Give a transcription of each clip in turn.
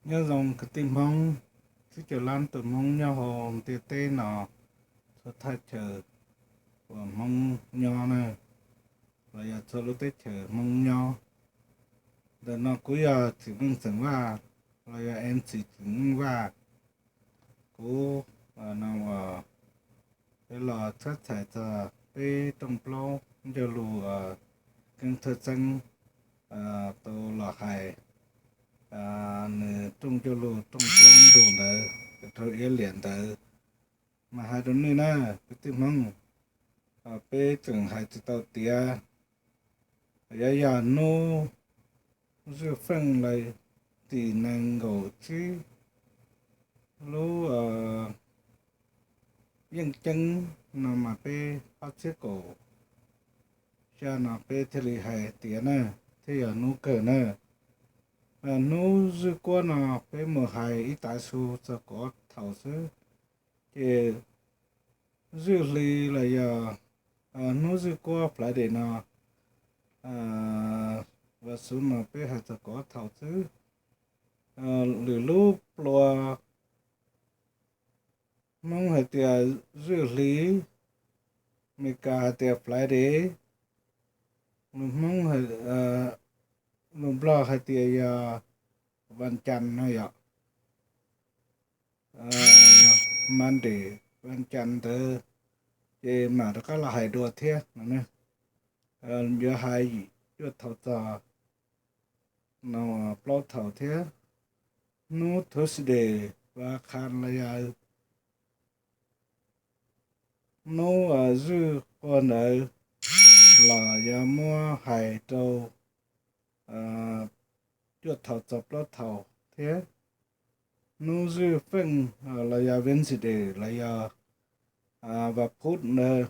Nyob zoo kwv tij Hmoob, tsib caug lab tus Hmoob nyob hauv ntiaj teb no, txhua thaj chaw uas Hmoob nyob na, los yog txhua lub teb chaws Hmoob nyob. Ntawm no kuv yog Tsim Meej xeem Vaj, los yog M C Tsim Meej Vaj. Kuv no los tshab txhais txog peb rooj plaub ncauj lus Keeb Thawj Xeeb tau los hais nws rooj ncauj lus rooj plaub ntu ntawd, rau iab liam ntawd, mas hais rau nej na, kwv tij Hmoob, peb tseem hais tsis tau tiav. Yog, yog hnub zwj feej los tim nees nkaum tsib lub yeej ceeb no mas peb ob txhiab kaum xya no peb thiaj li hais tiav na, thiaj yog hnub kawg na. Hnub zwj kuab no peb mus hais ib tav su txog kaum ob thaum xwb, ces zwj hli los yog hnub zwj kuab Friday no, vas xuv no peb hais txog kaum ob thaum xwb. Lwm lub plua Hmoob hais tias zwj hli, Meskas hais tias Friday, lus Hmoob, lus Nplog hais tias yog vas cas no yom, Monday, vas cas ntawd, ces mam rov qab los hais dua thiab no. Yuav hais cuaj thaum txog no plaub thaum thiab. Hnub Tuesday, vas qha los yog hnub zwj quag ntawd los yuav muab hais rau cuaj thaum txog plaub thaum thiab. Hnub zwj feej los yog Wednesday los yog vas phuv ntawd,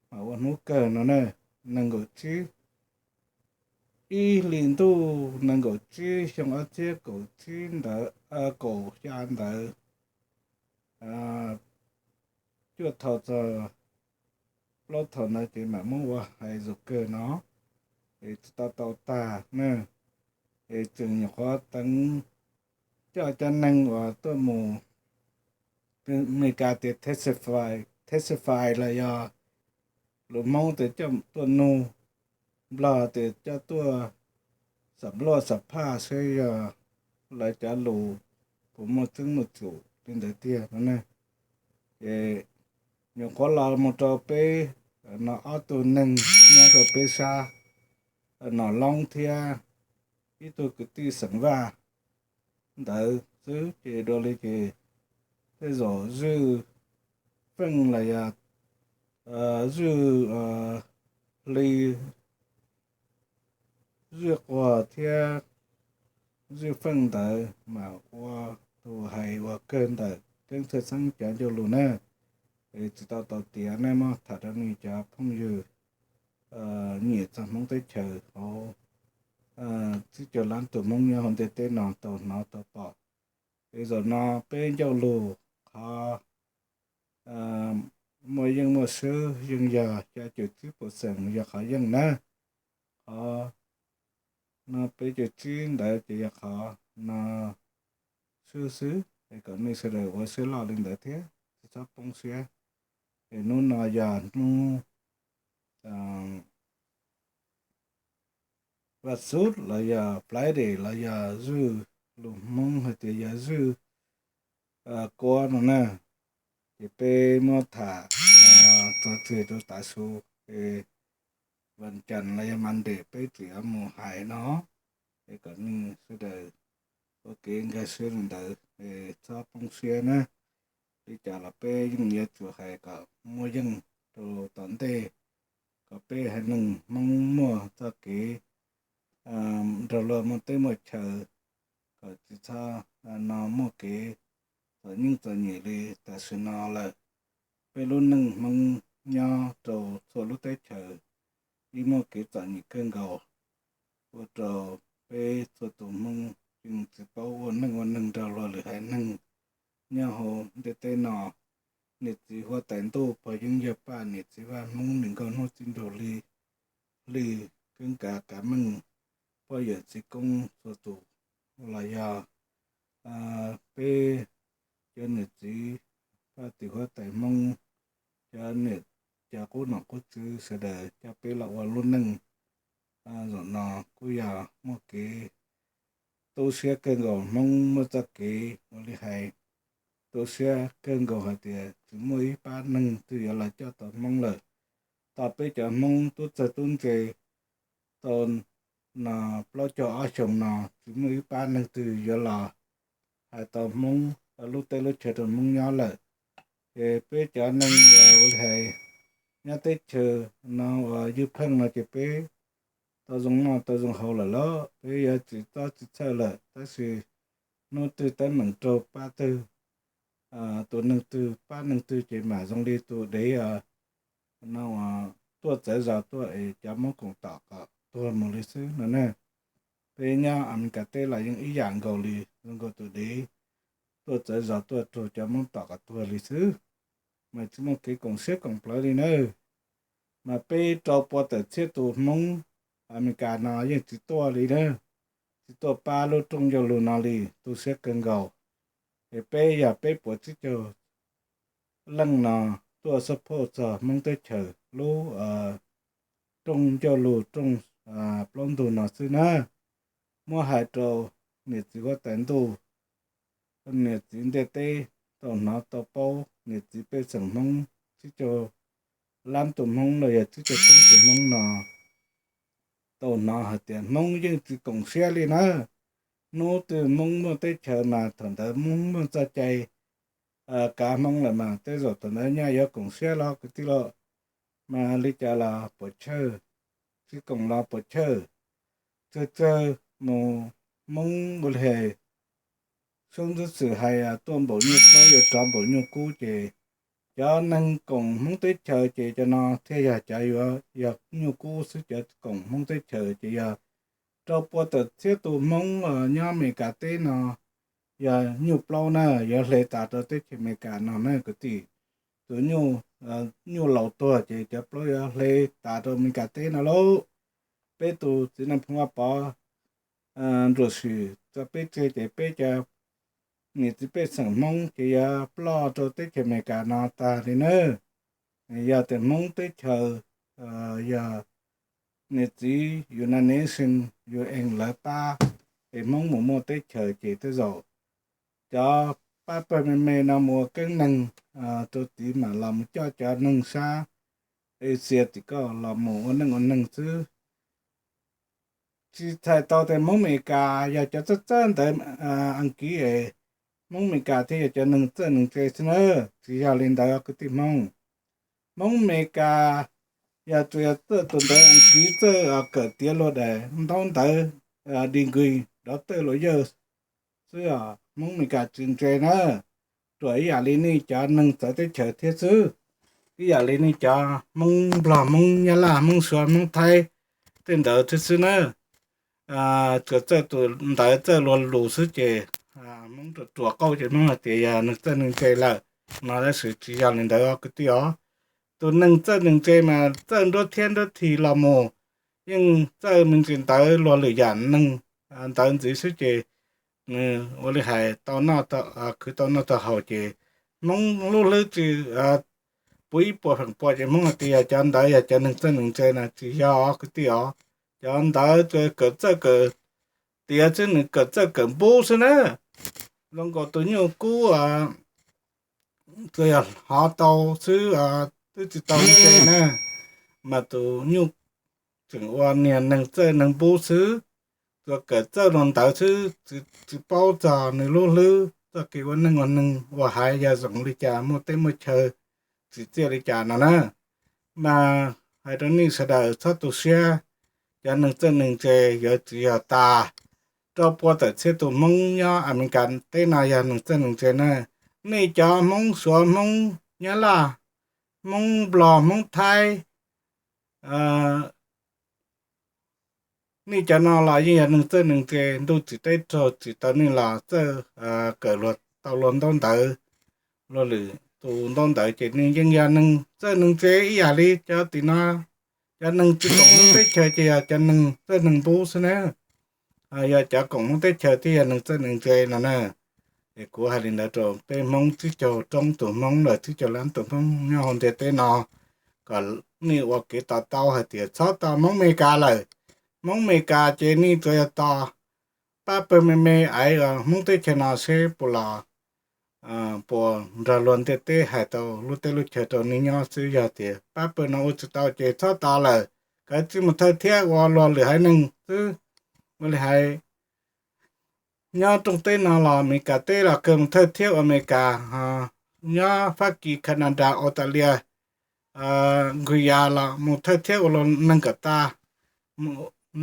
mas ua hnub kawg no na, nees nkaum tsib, ib hlis ntuj nees nkaum tsib xyoo ob txhiab kaum tsib ntawd, kaum xya ntawd, cuaj thaum txog plaub thaum ntawd ces mam muab ua hais zom kawg no, es tsis tau tau tag na. Es tseem nyuam qhuav teev coj cov neeg uas tuaj mus, Meskas tias testify, testify los yog lus Hmoob tias coj tuaj nug, Nplog tias coj tuaj xam luaj xam phaj seb yog lawv cov lus puas muaj tseeb muaj tsum li ntawd tiag no ne. Ces nyuam qhuav los mus rau peb no ob tug neeg nyob rau peb sab Nom Loob thiab ib tug kwv tij xeem Vaj ntawd xwb, ces dua li ces tej zaum zwj feej los yog zwj hli, zwj quag thiab zwj feej ntawd mas ua tus hais uas kawg ntawm Keeb Thawj Xeeb cov ncauj lus na. Es tsis tau tau tiav, nej muab tham rau nej cov phooj ywg nyiam txog Hmoob teb chaws hauv tsib caug lab tus Hmoob nyob hauv ntiaj teb no tau hnov tau pom. Es zaum no peb ncauj lus qhov muaj yeej muaj swb yeej yog xya caum tsib percent yog qhov yeej na. Qhov no peb caug tsib ntawd ces yog qhov no swb xwb, es kom nej sawv daws ua siab loj li ntawd thiab tsis txhob poob siab. Es hnub no yog hnub vas xuv los yog Friday los yog zwj, lus Hmoob hais tias yog zwj kuab no na. Ces peb muab tham txog txij rau tav su, es vas cas los yog Monday peb tseem yuav mus hais no, es kom nej sawv daws ua kev nkag siab li ntawd, es txhob poob siab na. Li cas los peb yeej yuav tsum hais kom muaj yeej rau tom ntej, kom peb haiv neeg Hmoob muaj txoj kev nrog luag muaj teb muaj chaw, kom tsis txhob no muaj kev txom nyem txom nyem li tam sim no lawm. Peb lub neej Hmoob nyob rau txhua lub teb chaws yeej muaj kev txom nyem kawg nkaus, ua rau peb txhua tus Hmoob yeej tsis paub ua neej ua neeg nrog luag lwm haiv neeg nyob hauv ntiaj teb no. Niam txiv huab tais ntuj pog yeeb yawg paj, niam txiv vaj Hmoob, niam nkauj hnub txiv nraug hli, hli keeb kav kav meej, pog yawm txiv koob txhua tus, los yog peb cov niam txiv, pab tim huab tais Hmoob, cov niam, cov qub nom qub tswv sawv daws coj peb los ua lub neej zaum no kuj yog muaj kev tu siab kawg nkaus. Hmoob muaj txoj kev ua li hais, tu siab kawg nkaus hais tias tsis muaj ib pab neeg twg yuav los coj tau Hmoob lawm. Tau peb cov Hmoob tub txawg tub ntse tau no plaub caug ob xyoos no tsis muaj ib pab neeg twg yuav los hais tau Hmoob lub teb lub chaw rau Hmoob nyob lawm. Ces peb cov neeg uas ua li hais nyob teb chaws no uas ywj pheej no ces peb tau zoo noj tau zoo haus lawm los peb yuav tsis txob tsis txhawj lawm, tab sis hnub twg teeb meem raug pab twg, tus neeg twg pab neeg twg ces mam zoo li tus dev no tuaj txawv zos tuaj es cov Hmoob koom tom kom tuag mus li xwb no na. Peb nyob Amelikas teb los yeej ib yam nkaus li, zoo nkaus tus dev tuaj txawv zos tuaj raug cov Hmoob tom kom tuag li xwb, mas tsis muaj kev koom siab koom plawv li na. Mas peb rau pua tawm txhiab tus Hmoob Amelikas no yeej tsis tuaj li na, tsis tuaj pab lub rooj ncauj lug no li, tu siab kawg nkaus. Es peb yog peb puas tsib caug leej no tuaj support txog Hmoob teb chaws lub rooj ncauj lug, rooj plaub ntug no xwb na. Muab hais rau niam txiv huab tais ntuj, niam txiv ntiaj teb tau hnov tau paub, niam txiv pej xeem Hmoob tsib caug lab tus Hmoob los yog tsib caug roob tus Hmoob no tau hnov hais tias Hmoob yeej tsis koom siab li na. Hnub twg Hmoob muaj teb chaws mas thaum ntawd Hmoob muaj txoj cai kav Hmoob lawm mas tej zaum thaum ntawd nyaj yuav koom siab los kwv tij los, mas li cas los puas chawj, tsis koom los puas chawj. Tsawg tsawg mus Hmoob ua li xyoob ntxwb xwm hais tuaj npaum nyuj plaub yuav rov npaum nyuj kub ces cov neeg koom Hmoob teb chaws ces cov no thiaj yog cov yuav yog nyuj kub xwb, cov koom Hmoob teb chaws ces yog rau pua tawm txhiab tus Hmoob nyob Amelikas teb no yog nyuj plaub na, yuav hle tas rau teb chaws Amelikas no na kwv tij. Tus nyuj, nyuj laus tuag ces cov plaub yuav hle tas rau Amelikas teb no lauj. Peb tus txiv Nais Phoo Vaj Pov nruam sim tso peb tseg ces peb cov niam txiv pej xeem Hmoob ces yuav ploj rau teb chaws Amelikas no tag li na. Yog tias Hmoob teb chaws, yog niam txiv United Nations, U N lawv pab es Hmoob mus muaj teb chaws ces tej zaum cov pab pawg me me no mus ua keeb neeg rau tid mam los mus coj cov neeg sab Asia tim ko los mus ua neej ua neeg xwb. Tsis txhais tau tias Hmoob Amelikas yog cov txawj txawj ntawv Askiv es Hmoob Amelikas thiaj yog cov neeg txawj neeg ntse xwb na, tsis yog li ntawd kwv tij Hmoob. Hmoob Amelikas yog tsuas yog txawj tus ntawv Askiv txawj kawm tiav luag daim ntaub ntawv degree, doctor, lawyer xwb os. Hmoob Amelikas tsis ntse na, ruam ib yam li nej cov neeg txawv teb chaws thiab xwb, ib yam li nej cov Hmoob Nplog, Hmoob Nyab Laj, Hmoob Suav, Hmoob Thaib tej ntawd thiab xwb na. Tsuas txawj tus ntawv txawj luag lus xwb ces Hmoob ruam ruam qauj ces Hmoob hais tias yog neeg txawj neeg ntse lawm no, tab sis tsis yog li ntawd os kwv tij os. Tus neeg txawj neeg ntse mas txawj nruab thiab nruab thi los mus, yeej txawj me ntsis ntawv luag lwm yam neeg ntawv ntxiv xwb ces nws ua li hais tau noj, khwv tau noj tau haus ces Hmoob lub hlwb tsis puv ib puas feem pua ces Hmoob hais tias yog cov ntawd yog cov neeg txawj neeg ntse na, tsis yog os kwv tij os. Cov ntawd tsuas kawm txawj kawm tiav xwb, nws kawm txawj kawm npub xwb na. Zoo nkaus tus nyuj kub tsuas yog hov tau xwb, twb tsis tau ntse na, mas tus nyuj tseem ua niag neeg txawj neeg npub xwb, tsuas kawm txawj luag ntawv xwb, tsis paub txog nws lub hlwb txoj kev ua neej ua neeg uas hais yog zoo li cas, muaj teb muaj chaw tsim txiaj li cas no na. Mas hais rau nej sawv daws txhob tu siab, cov neeg txawj neeg ntse yuav tsis yog tas. Rau pua tawm txhiab tus Hmoob nyob Amelikas teb no yog neeg txawj neeg ntse na. Nej cov Hmoob Suav, Hmoob Nyab Laj, Hmoob Nplog, Hmoob Thaib, nej cov no los yeej yog neeg txawj neeg ntse, ntuj tsim teb raug tsim taws nej los txawj kawm luag tau luag ntaub ntawv, luag lwm tus ntaub ntawv ces nej yeej yog neeg txawj neeg ntse ib yam li cov tim no. Cov neeg tsis koom Hmoob teb chaws ces yog cov neeg txawj neeg npub xwb na. Yog cov koom Hmoob teb chaws thiaj yog neeg txawj neeg ntse no na. Es kuv hais li ntawd rau peb Hmoob tsib caug roob tus Hmoob lawm, tsib caug lab tus Hmoob nyob hauv ntiaj teb no, kom nej ua kev to taub hais tias txhob tos Hmoob Amelikas lawm. Hmoob Amelikas ces nej tsuas yog tos pab pawg me me aiv Hmoob teb chaws no seb puas los puas nrog luag ntiaj teb hais tau lub teb lub chaw rau nej nyob xwb. Yog tias pab pawg no ua tsis tau ces txhob tos lawm, kawg tsis mus thawj thiab ua luag lwm haiv neeg xwb. Ua li hais nyob rooj teb no los Amelikas teb los kawg mus thawj thiab ua Amelikas, nyob Fab Kis, Kanadas, Australia, Nkuj Yas los mus thawj thiab ua luag neeg kom tas,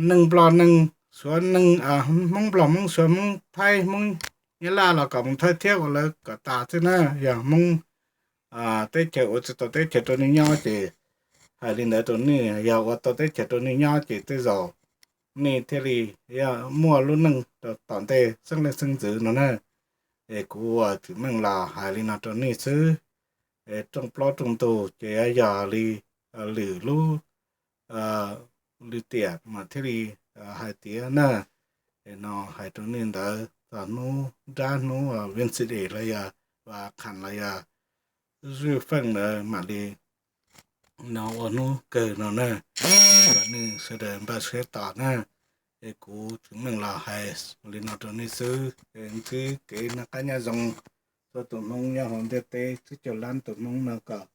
neeg Nplog neeg Suav, neeg Hmoob Nplog Hmoob Suav Hmoob Thaib Hmoob Nyab Laj los kom mus thawj thiab ua lawv kom tas xwb na. Yog Hmoob teb chaws ua tsis tau teb chaws rau nej nyob ces hais li ntawd rau nej, yog ua tau teb chaws rau nej nyob ces tej zaum nej thiaj li yog muaj lub neej rau tom ntej xeeb leej xeeb ntxwv no na. Es kuv ua txiv meej los hais li no rau nej xwb. Rooj plaub rooj ntug ces yog li lwm lub lwm tiam mas thiaj li hais tias na. Es no hais rau nej ntawd txog hnub nrab hnub Wednesday los yog vas khas los yog zuj feej ntawd mam li no ua hnub kawg no na. Kom nej sawv daws npaj siab tos na. Es kuv txiv meej los hais li no rau nej xwb. Ntsib kev noj qab nyob zoo txhua tus Hmoob nyob hauv ntiaj teb tsib caug lab tus Hmoob no kom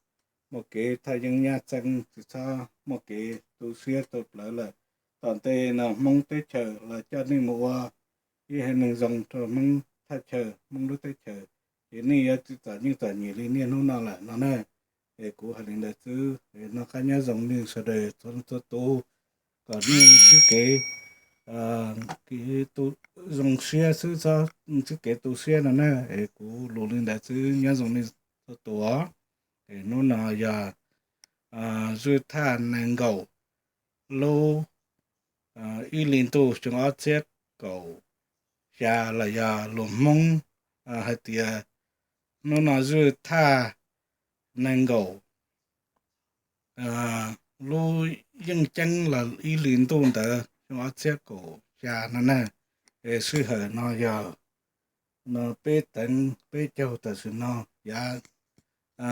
muaj kev thaj yeeb nyab txeeb, tsis txhob muaj kev tu siab tu plawv lawm. Tom ntej no Hmoob teb chaws los coj nej mus ua ib haiv neeg zoo rau Hmoob thaj chaw Hmoob lub teb chaws, ces nej yuav tsis txom nyem txom nyem li niaj hnub no lawm no na. Es kuv hais li ntawd xwb, noj qab nyob zoo nej sawv daws txhua leej txhua tus, kom nej ntsib kev zoo siab xwb, txhob ntsib kev tu siab no na. Es kuv lus li ntawd xwb, nyob zoo nej txhua tus. Es hnub no yog zuj thaj nees nkaum lub ib hlis ntuj xyoo ob txhiab kaum xya los yog lus Hmoob hais tias hnub no zuj thaj nees nkaum lub yeej ceeb los ib hlis ntuj ntawd xyoo ob txhiab kaum xya no na. Es sij hawm no yog no peb teev peb caug tam sim no yav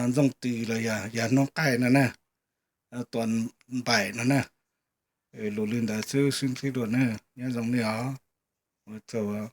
ntxooj tis los yog yav hnub qaij no na, tua npaim no na. Lus li ntawd xwb, sib ntsib dua na, nyob zoo nej os, ua tsaug.